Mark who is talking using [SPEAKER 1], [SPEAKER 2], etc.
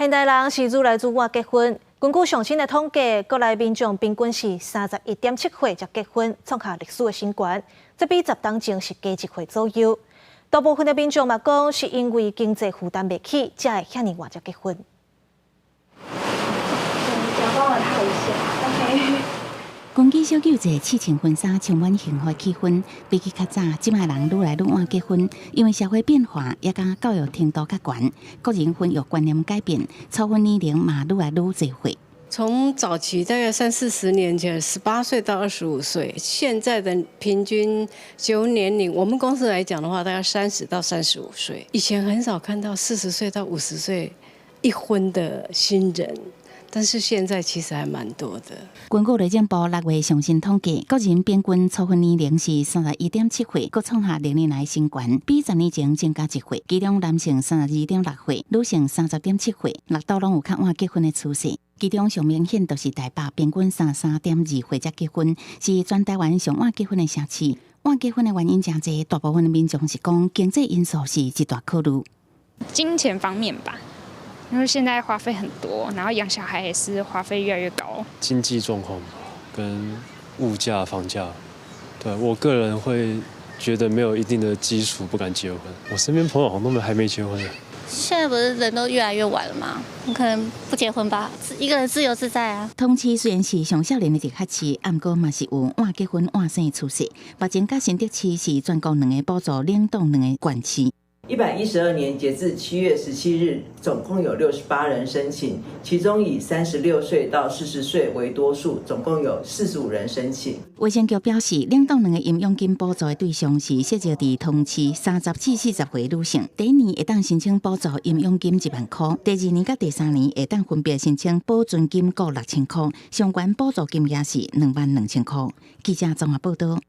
[SPEAKER 1] 現代人是愈來愈晚結婚。根據上新的統計，國內民眾平均是31.7歲才結婚，創下歷史的新高。這比10冬前是加1歲左右。大部分的民眾嘛講，是因為經濟負擔袂起，才會遐爾晚才結婚。
[SPEAKER 2] 幫我套一下，OK。
[SPEAKER 3] 根據小舅子試穿婚紗，充滿幸福氣氛。比起較早，這擺人愈來愈晚結婚，因為社會變化，也佮教育程度較懸，個人婚育觀念改變，初婚年齡嘛愈來愈濟歲。
[SPEAKER 4] 從早期大概三四十年前，18歲到25歲，現在的平均結婚年齡，我們公司來講的話，大概30到35歲。以前很少看到40歲到50歲一婚的新人。但是現在其實還蠻多的。
[SPEAKER 3] 根據內政部6月上新統計，國人平均初婚年齡是31.7歲，閣創下歷年來新高，比10年前增加1歲。其中男性32.6歲，女性30.7歲，六都攏有較晚結婚的趨勢。其中上明顯就是台北，平均33.2歲才結婚，是全台灣上晚結婚的城市。晚結婚的原因誠濟，大部分的民眾是講經濟因素是一大考慮。
[SPEAKER 5] 金錢方面吧。因為現在花費很多，然後養小孩也是花費越來越高。
[SPEAKER 6] 經濟狀況跟物價、房價，對我個人會覺得沒有一定的基礎不敢結婚。我身邊朋友好像都還沒結婚。
[SPEAKER 7] 現在不是人都越來越晚了嗎？你可能不結婚吧，一個人自由自在啊。
[SPEAKER 3] 桃市雖然是上少年的直轄市，毋過嘛是有晚結婚晚生的趨勢。目前佮新竹市是全國兩个補助冷凍卵的縣市。
[SPEAKER 8] 112年截至7月17日，總共有68人申請，其中以36歲到40歲為多數，總共有45人申請。
[SPEAKER 3] 衛生局表示，冷凍卵的營養金補助的對象是設籍佇桃市30至40歲女性，第一年會當申請補助營養金1萬箍，第二年佮第三年會當分別申請保存金各6000箍，相關補助金額是22,000箍。記者綜合報道。